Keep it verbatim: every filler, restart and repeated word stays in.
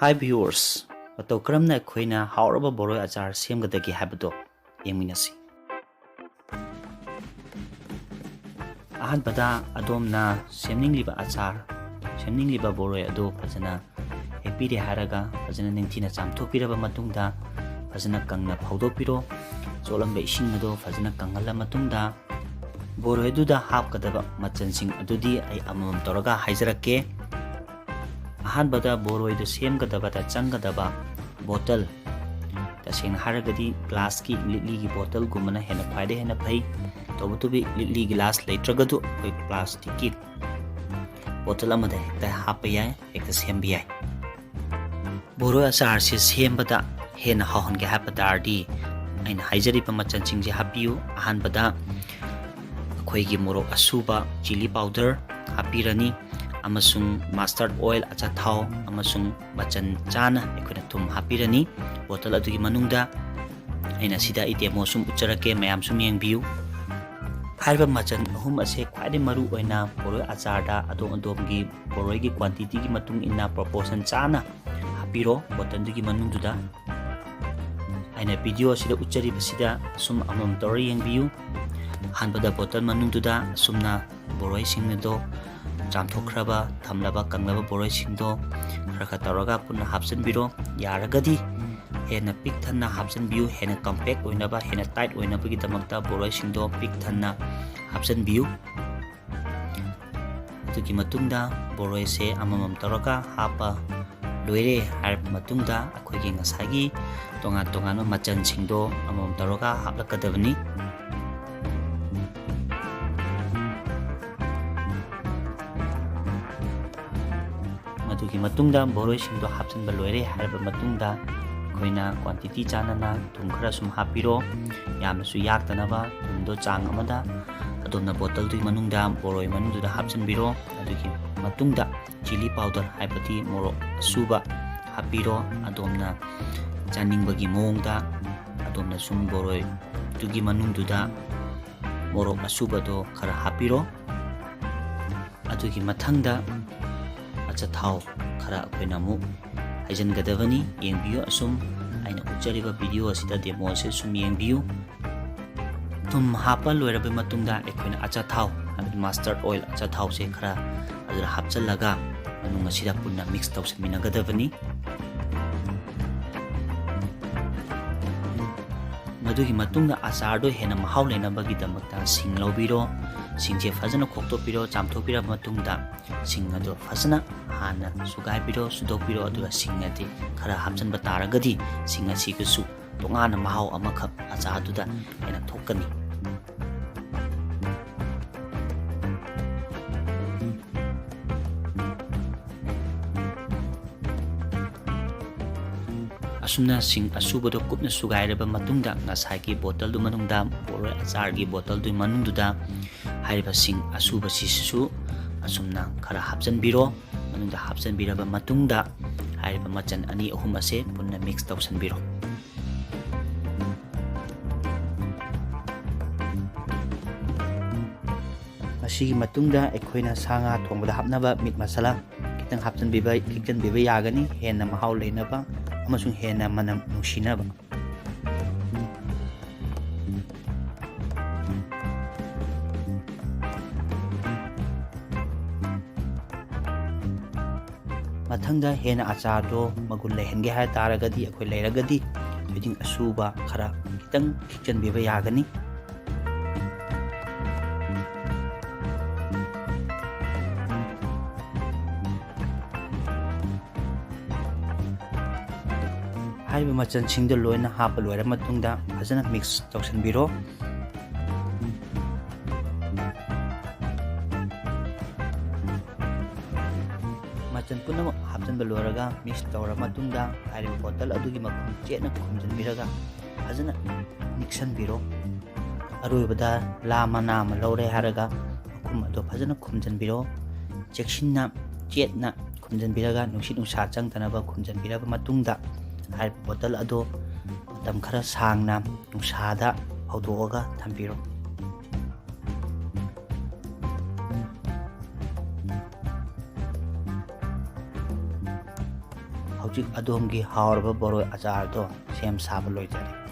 Hi viewers, ꯃꯇꯧ ꯀꯔꯝꯅ ꯑꯩꯈꯣꯏꯅ ꯍꯥꯎꯔꯕ ꯕꯣꯔꯣꯏ ꯑꯆꯥꯔ ꯁꯦꯝꯒꯗꯒꯦ ꯍꯥꯏꯕꯗꯣ ꯌꯦꯡꯃꯤꯟꯅꯁꯤ꯫ ꯑꯍꯥꯟꯕꯗ ꯑꯗꯣꯝꯅ ꯁꯦꯝꯅꯤꯡꯂꯤꯕ ꯑꯆꯥꯔ, ꯁꯦꯝꯅꯤꯡꯂꯤꯕ ꯕꯣꯔꯣꯏ ꯑꯗꯨ ꯐꯖꯅ ꯍꯦꯛꯄꯤꯔꯦ ꯍꯥꯏꯔꯒ ꯐꯖꯅ ꯅꯤꯡꯊꯤꯅ ꯆꯥꯝꯊꯣꯛꯄꯤꯔꯕ ꯃꯇꯨꯡꯗ ꯐꯖꯅ ꯀꯪꯅ ꯐꯧꯗꯣꯛꯄꯤꯔꯣ꯫ ꯆꯣꯠꯂꯝꯕ ꯏꯁꯤꯡ ꯑꯗꯨ ꯐꯖꯅ ꯀꯪꯍꯜꯂ ꯃꯇꯨꯡꯗ ꯕꯣꯔꯣꯏ ꯑꯗꯨꯗ ꯍꯥꯞꯀꯗꯕ ꯃꯆꯜꯁꯤꯡ ꯑꯗꯨꯗꯤ ꯑꯩ ꯑꯃꯃꯝ ꯇꯧꯔꯒ ꯍꯥꯏꯖꯔꯛꯀꯦ꯫ ꯑꯍꯥꯟꯕꯗ ꯕꯣꯔꯣꯏꯗꯨ ꯁꯦꯝꯒꯗꯕꯗ ꯆꯪꯒꯗꯕ ꯕꯣꯇꯜ, ꯇꯁꯦꯡꯅ ꯍꯥꯏꯔꯒꯗꯤ ꯒ꯭ꯂꯥꯁꯀꯤ ꯂꯤꯛꯂꯤꯒꯤ ꯕꯣꯇꯜꯒꯨꯝꯕꯅ ꯍꯦꯟꯅ ꯈ꯭ꯋꯥꯏꯗꯒꯤ ꯍꯦꯟꯅ ꯐꯩ꯫ ꯇꯧꯕꯇꯕꯨ ꯂꯤꯛꯂꯤ ꯒꯤꯂꯥꯁ ꯂꯩꯇ꯭ꯔꯒꯗꯨ ꯑꯩꯈꯣꯏ ꯄ꯭ꯂꯥꯁꯇꯤꯛꯀꯤ ꯕꯣꯇꯜ ꯑꯃꯗ ꯍꯦꯛꯇ ꯍꯥꯞꯄ ꯌꯥꯏ, ꯍꯦꯛꯇ ꯁꯦꯝꯕ ꯌꯥꯏ꯫ ꯕꯣꯔꯣꯏ ꯑꯆꯥꯔꯁꯦ ꯁꯦꯝꯕꯗ ꯍꯦꯟꯅ ꯍꯥꯎꯍꯟꯒꯦ ꯍꯥꯏꯕ ꯇꯥꯔꯗꯤ ꯑꯩꯅ ꯍꯥꯏꯖꯔꯤꯕ ꯃꯆꯜꯁꯤꯡꯁꯦ ꯍꯥꯞꯄꯤꯌꯨ꯫ ꯑꯍꯥꯟꯕꯗ ꯑꯩꯈꯣꯏꯒꯤ ꯃꯣꯔꯣꯛ ꯑꯁꯨꯕ, chilli powder ꯍꯥꯞꯄꯤꯔꯅꯤ, ꯑꯃꯁꯨꯡ mustard oil, ꯑꯆꯥꯊꯥꯎ, ꯑꯃꯁꯨꯡ ꯃꯆꯜ ꯆꯥꯅ ꯑꯩꯈꯣꯏꯅ ꯊꯨꯝ ꯍꯥꯞꯄꯤꯔꯅꯤ꯫ ꯕꯣꯇꯜ ꯑꯗꯨꯒꯤ ꯃꯅꯨꯡꯗ ꯑꯩꯅ ꯁꯤꯗ ꯑꯩ demo ꯁꯨꯝ ꯎꯠꯆꯔꯛꯀꯦ, ꯃꯌꯥꯝ ꯁꯨꯝ ꯌꯦꯡꯕꯤꯌꯨ꯫ ꯍꯥꯏꯔꯤꯕ ꯃꯆꯜ ꯑꯍꯨꯝ ꯑꯁꯦ ꯈ꯭ꯋꯥꯏꯗꯒꯤ ꯃꯔꯨ ꯑꯣꯏꯅ ꯕꯣꯔꯣꯏ ꯑꯆꯥꯔꯗ ꯑꯗꯣꯝ ꯑꯗꯣꯝꯒꯤ ꯕꯣꯔꯣꯏꯒꯤ quantity ꯒꯤ ꯃꯇꯨꯡ ꯏꯟꯅ proportion ꯆꯥꯅ ꯍꯥꯞꯄꯤꯔꯣ ꯕꯣꯇꯜꯗꯨꯒꯤ ꯃꯅꯨꯡꯗꯨꯗ꯫ ꯑꯩꯅ video ꯑꯁꯤꯗ ꯎꯠꯆꯔꯤꯕꯁꯤꯗ ꯑꯁꯨꯝ ꯑꯃꯃꯝ ꯇꯧꯔ ꯌꯦꯡꯕꯤꯌꯨ꯫ ꯑꯍꯥꯟꯕꯗ ꯕꯣꯇꯜ ꯃꯅꯨꯡꯗꯨꯗ ꯑꯁꯨꯝꯅ ꯕꯣꯔꯣꯏꯁꯤꯡ ꯑꯗꯣ ꯆꯥꯝꯊꯣꯛꯈ꯭ꯔꯕ, ꯊꯝꯂꯕ, ꯀꯪꯂꯕ ꯕꯣꯔꯣꯏꯁꯤꯡꯗꯣ ꯈꯔ ꯈꯔ ꯇꯧꯔꯒ ꯄꯨꯟꯅ ꯍꯥꯞꯆꯤꯟꯕꯤꯔꯣ꯫ ꯌꯥꯔꯒꯗꯤ ꯍꯦꯟꯅ ꯄꯤꯛ ꯊꯟꯅ ꯍꯥꯞꯆꯤꯟꯕꯤꯌꯨ, ꯍꯦꯟꯅ compact ꯑꯣꯏꯅꯕ, ꯍꯦꯟꯅ tight ꯑꯣꯏꯅꯕꯒꯤꯗꯃꯛꯇ ꯕꯣꯔꯣꯏꯁꯤꯡꯗꯣ ꯄꯤꯛ ꯊꯟꯅ ꯍꯥꯞꯆꯤꯟꯕꯤꯌꯨ꯫ ꯑꯗꯨꯒꯤ ꯃꯇꯨꯡꯗ ꯕꯣꯔꯣꯏꯁꯦ ꯑꯃꯃꯝ ꯇꯧꯔꯒ ꯍꯥꯞꯄ ꯂꯣꯏꯔꯦ ꯍꯥꯏꯔꯕ ꯃꯇꯨꯡꯗ ꯑꯩꯈꯣꯏꯒꯤ ꯉꯁꯥꯏꯒꯤ ꯇꯣꯉꯥꯟ ꯇꯣꯉꯥꯟꯕ ꯃꯆꯜꯁꯤꯡꯗꯣ ꯑꯃꯃꯝ ꯇꯧꯔꯒ ꯍꯥꯞꯂꯛꯀꯗꯕꯅꯤ꯫ ꯃꯗꯨꯒꯤ ꯃꯇꯨꯡꯗ ꯕꯣꯔꯣꯏꯁꯤꯡꯗꯣ ꯍꯥꯞꯆꯤꯟꯕ ꯂꯣꯏꯔꯦ ꯍꯥꯏꯔꯕ ꯃꯇꯨꯡꯗ ꯑꯩꯈꯣꯏꯅ quantity ꯆꯥꯅꯅ ꯊꯨꯝ ꯈꯔ ꯁꯨꯝ ꯍꯥꯞꯄꯤꯔꯣ꯫ ꯌꯥꯝꯅꯁꯨ ꯌꯥꯛꯇꯅꯕ ꯊꯨꯝꯗꯣ ꯆꯥꯡ ꯑꯃꯗ ꯑꯗꯣꯝꯅ ꯕꯣꯇꯜꯗꯨꯒꯤ ꯃꯅꯨꯡꯗ ꯕꯣꯔꯣꯏ ꯃꯅꯨꯡꯗꯨꯗ ꯍꯥꯞꯆꯤꯟꯕꯤꯔꯣ꯫ ꯑꯗꯨꯒꯤ ꯃꯇꯨꯡꯗ chilli powder ꯍꯥꯏꯕꯗꯤ ꯃꯣꯔꯣꯛ ꯑꯁꯨꯕ ꯍꯥꯞꯄꯤꯔꯣ꯫ ꯑꯗꯣꯝꯅ ꯆꯥꯅꯤꯡꯕꯒꯤ ꯃꯑꯣꯡꯗ ꯑꯗꯣꯝꯅ ꯁꯨꯝ ꯕꯣꯔꯣꯏꯗꯨꯒꯤ ꯃꯅꯨꯡꯗꯨꯗ ꯃꯣꯔꯣꯛ ꯑꯁꯨꯕꯗꯣ ꯈꯔ ꯍꯥꯞꯄꯤꯔꯣ꯫ ꯑꯗꯨꯒꯤ ꯃꯊꯪꯗ ꯑꯆꯥꯊꯥꯎ ꯈꯔ ꯑꯩꯈꯣꯏꯅ ꯑꯃꯨꯛ ꯍꯩꯖꯤꯟꯒꯗꯕꯅꯤ꯫ ꯌꯦꯡꯕꯤꯌꯨ, ꯑꯁꯨꯝ ꯑꯩꯅ ꯎꯠꯆꯔꯤꯕ video ꯑꯁꯤꯗ demo ꯑꯁꯤ ꯁꯨꯝ ꯌꯦꯡꯕꯤꯌꯨ꯫ ꯊꯨꯝ ꯍꯥꯞꯄ ꯂꯣꯏꯔꯕ ꯃꯇꯨꯡꯗ ꯑꯩꯈꯣꯏꯅ ꯑꯆꯥꯊꯥꯎ, ꯍꯥꯏꯕꯗꯤ mustard oil ꯑꯆꯥꯊꯥꯎꯁꯦ ꯈꯔ ꯑꯗꯨꯗ ꯍꯥꯞꯆꯤꯜꯂꯒ ꯃꯅꯨꯡ ꯑꯁꯤꯗ ꯄꯨꯟꯅ mix ꯇꯧꯁꯟꯃꯤꯟꯅꯒꯗꯕꯅꯤ꯫ ꯃꯗꯨꯒꯤ ꯃꯇꯨꯡꯗ ꯑꯆꯥꯔꯗꯣ ꯍꯦꯟꯅ ꯃꯍꯥꯎ ꯂꯩꯅꯕꯒꯤꯗꯃꯛꯇ ꯁꯤꯡ ꯂꯧꯕꯤꯔꯣ꯫ ꯁꯤꯡꯁꯦ ꯐꯖꯅ ꯈꯣꯛꯇꯣꯛꯄꯤꯔꯣ꯫ ꯆꯥꯝꯊꯣꯛꯄꯤꯔꯕ ꯃꯇꯨꯡꯗ ꯁꯤꯡ ꯑꯗꯣ ꯐꯖꯅ ꯍꯥꯟꯅ ꯁꯨꯒꯥꯏꯕꯤꯔꯣ, ꯁꯨꯗꯣꯛꯄꯤꯔꯣ꯫ ꯑꯗꯨꯒ ꯁꯤꯡ ꯑꯗꯤ ꯈꯔ ꯍꯥꯞꯆꯤꯟꯕ ꯇꯥꯔꯒꯗꯤ ꯁꯤꯡ ꯑꯁꯤꯒꯁꯨ ꯇꯣꯉꯥꯟꯅ ꯃꯍꯥꯎ ꯑꯃꯈꯛ ꯑꯆꯥꯔꯗꯨꯗ ꯍꯦꯟꯅ ꯊꯣꯛꯀꯅꯤ꯫ ꯑꯁꯨꯝꯅ ꯁꯤꯡ ꯑꯁꯨꯕꯗꯣ ꯀꯨꯞꯅ ꯁꯨꯒꯥꯏꯔꯕ ꯃꯇꯨꯡꯗ ꯉꯁꯥꯏꯒꯤ ꯕꯣꯇꯜꯗꯨ ꯃꯅꯨꯡꯗ, ꯕꯣꯔꯣꯏ ꯑꯆꯥꯔꯒꯤ ꯕꯣꯇꯜꯗꯨꯒꯤ ꯃꯅꯨꯡꯗꯨꯗ ꯍꯥꯏꯔꯤꯕ ꯁꯤꯡ ꯑꯁꯨꯕꯁꯤꯁꯨ ꯑꯁꯨꯝꯅ ꯈꯔ ꯍꯥꯞꯆꯤꯟꯕꯤꯔꯣ꯫ ꯃꯅꯨꯡꯗ ꯍꯥꯞꯆꯤꯟꯕꯤꯔꯕ ꯃꯇꯨꯡꯗ ꯍꯥꯏꯔꯤꯕ ꯃꯆꯜ ꯑꯅꯤ ꯑꯍꯨꯝ ꯑꯁꯦ ꯄꯨꯟꯅ mix ꯇꯧꯁꯟꯕꯤꯔꯣ꯫ ꯃꯁꯤꯒꯤ ꯃꯇꯨꯡꯗ ꯑꯩꯈꯣꯏꯅ ꯁꯥ ꯉꯥ ꯊꯣꯡꯕꯗ ꯍꯥꯞꯅꯕ meat masala ꯈꯤꯇꯪ ꯍꯥꯞꯆꯤꯟꯕꯤꯕ, ꯈꯤꯛꯆꯤꯟꯕꯤꯕ ꯌꯥꯒꯅꯤ, ꯍꯦꯟꯅ ꯃꯍꯥꯎ ꯂꯩꯅꯕ ꯑꯃꯁꯨꯡ ꯍꯦꯟꯅ ꯃꯅꯝ ꯅꯨꯡꯁꯤꯅꯕ꯫ ꯃꯊꯪꯗ ꯍꯦꯟꯅ ꯑꯆꯥꯔꯗꯣ ꯃꯒꯨꯟ ꯂꯩꯍꯟꯒꯦ ꯍꯥꯏ ꯇꯥꯔꯒꯗꯤ, ꯑꯩꯈꯣꯏ ꯂꯩꯔꯒꯗꯤ ꯊꯣꯏꯗꯤꯡ ꯑꯁꯨꯕ ꯈꯔ ꯈꯤꯇꯪ ꯈꯤꯛꯆꯟꯕꯤꯕ ꯌꯥꯒꯅꯤ꯫ ꯍꯥꯏꯔꯤꯕ ꯃꯆꯜꯁꯤꯡꯗꯣ ꯂꯣꯏꯅ ꯍꯥꯞꯄ ꯂꯣꯏꯔ ꯃꯇꯨꯡꯗ ꯐꯖꯅ mix ꯇꯧꯁꯟꯕꯤꯔꯣ꯫ ꯃꯆꯜ ꯄꯨꯝꯅꯃꯛ ꯍꯥꯞꯆꯤꯟꯕ ꯂꯣꯏꯔꯒ mix ꯇꯧꯔ ꯃꯇꯨꯡꯗ ꯍꯥꯏꯔꯤꯕ ꯕꯣꯇꯜ ꯑꯗꯨꯒꯤ ꯃꯈꯨꯝ ꯆꯦꯠꯅ ꯈꯨꯝꯖꯤꯟꯕꯤꯔꯒ ꯐꯖꯅ ꯅꯤꯛꯁꯟꯕꯤꯔꯣ꯫ ꯑꯔꯣꯏꯕꯗ ꯂꯥ ꯃꯅꯥ ꯑꯃ ꯂꯧꯔꯦ ꯍꯥꯏꯔꯒ ꯃꯈꯨꯝ ꯑꯗꯣ ꯐꯖꯅ ꯈꯨꯝꯖꯤꯟꯕꯤꯔꯣ꯫ ꯆꯦꯛꯁꯤꯟꯅ, ꯆꯦꯠꯅ ꯈꯨꯝꯖꯤꯟꯕꯤꯔꯒ ꯅꯨꯡꯁꯤꯠ ꯅꯨꯡꯁꯥ ꯆꯪꯗꯅꯕ ꯈꯨꯝꯖꯤꯟꯕꯤꯔꯕ ꯃꯇꯨꯡꯗ ꯍꯥꯏꯔꯤꯕ ꯕꯣꯇꯜ ꯑꯗꯣ ꯃꯇꯝ ꯈꯔ ꯁꯥꯡꯅ ꯅꯨꯡꯁꯥꯗ ꯐꯧꯗꯣꯛꯑꯒ ꯊꯝꯕꯤꯔꯣ꯫ ꯍꯧꯖꯤꯛ ꯑꯗꯣꯝꯒꯤ ꯍꯥꯎꯔꯕ ꯕꯣꯔꯣꯏ ꯑꯆꯥꯔꯗꯣ ꯁꯦꯝ ꯁꯥꯕ ꯂꯣꯏꯖꯔꯦ꯫